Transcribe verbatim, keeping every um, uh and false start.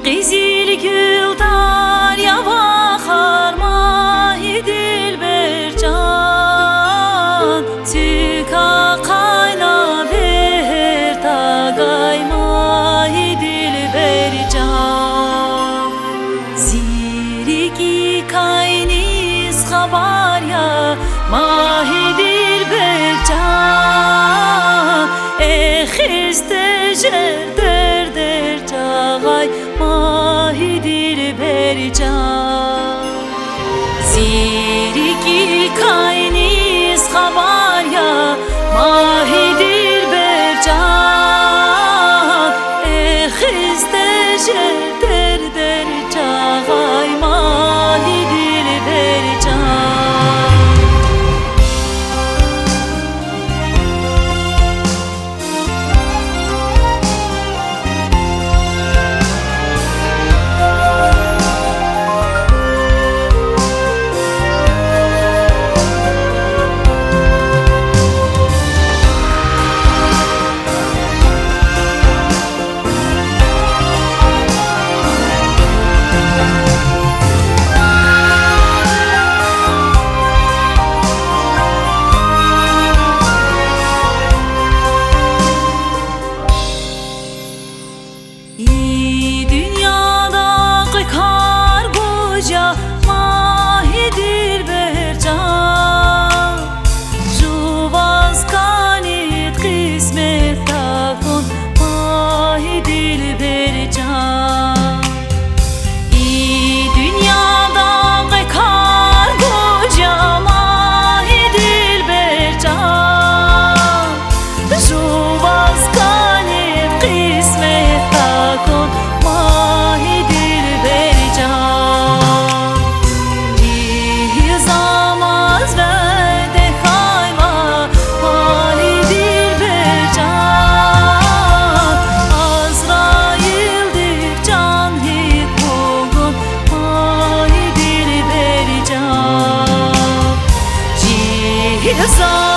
Къизил гуьлдер я вахар, магьи дилбер жан, цуьк ахъайна бегьер тагай, магьи дилбер жан. Зи рикӀикайниз хабар я, магьи дилбер жан, эхиз тежер дердер жагъай, магьи дилбер жан. Зи рикӀикайниз хабар я, магьи дилбер жан, эхиз тежер дердер жагъай, магьи дилбер жан. И дуьньяда къекъвер гуз я, магьи дилбер жан, жуваз кӀанид къисмет такун, магьи дилбер жан. И дуьньяда къекъвер гуз я, магьи дилбер жан, жуваз кӀанид къисмет такун, магьи дилбер жан. Жигьизамаз вядехъайла, магьи дилбер жан, Азраилдив чан гьикӀ хъугун, магьи дилбер жан. Жигьизамаз